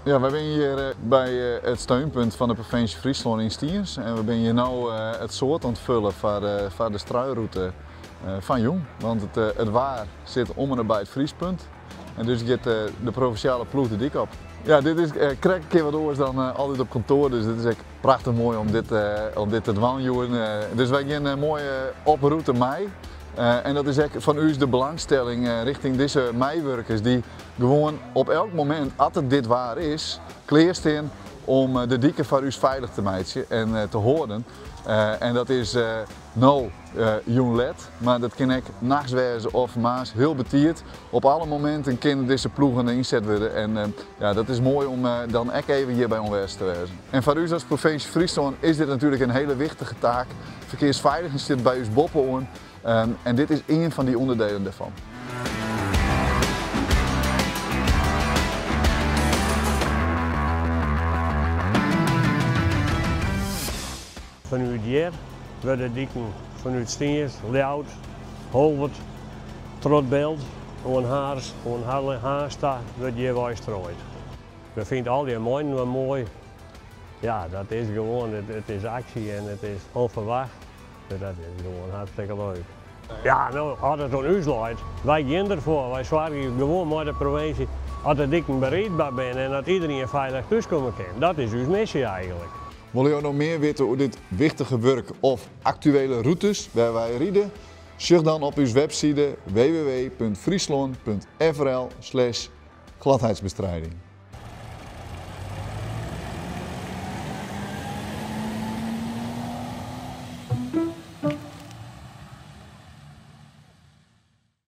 Ja, wy binne hjir by it steunpunt fan de provinsje Fryslân yn Stiens en we binne hjir no it soad oan it fullen foar de struirûte fan jûn. Want it waar sit om en by it friespunt en dus giet de provinsjale ploech de dyk op. Ja, dit is krekt in kear wat oars dan altyd op kantoar, dus dit is ek prachtich moai om dit te dwaan hjoed. Dus wy gean moai op rûte mei. En dat is ek fan ús de belangstelling richting dizze meiwurkers dy't gewoan op elk momint, at it dit waar is, klearstean om de diken foar ús feilich te meitsjen en te hâlden. En dat is no jûn let, mar dat kin ek nachts wêze of moarns hiel betiid. Op alle mominten kinne dizze ploegen ynset wurde en ja, dat is moai om dan ek even hjirby oanwêzich te wêzen. En foar ús as provinsje Fryslân is dit natuerlik in hiele wichtige taak. Ferkearsfeiligens stiet by ús boppe-oan en dit is ien fan dy ûnderdelen dêrfan. Fanút hjir wurde diken fanút Stiens, Ljouwert, Holwert, troch It Bilt, oan Harns, oan Harns ta wurdt hjirwei strooid. We fine al dy moainen wol moai. Ja, dat is gewoan, it is aksje en it is ûnferwacht. Dus dat is gewoan hartstikke leuk. Ja, no, as it oan ús leit, wy gean derfoar. Wy soargje gewoan mei de provinsje dat de diken beriidber binne en dat iderien feilich thúskomme kin. Dat is ús missy eigentlik. Wolle jo no mear witte oer dit wichtige wurk of aktuele rûtes wêr wy ride? Sjoch dan op ús webside www.fryslân.frl/gladheidsbestrijding.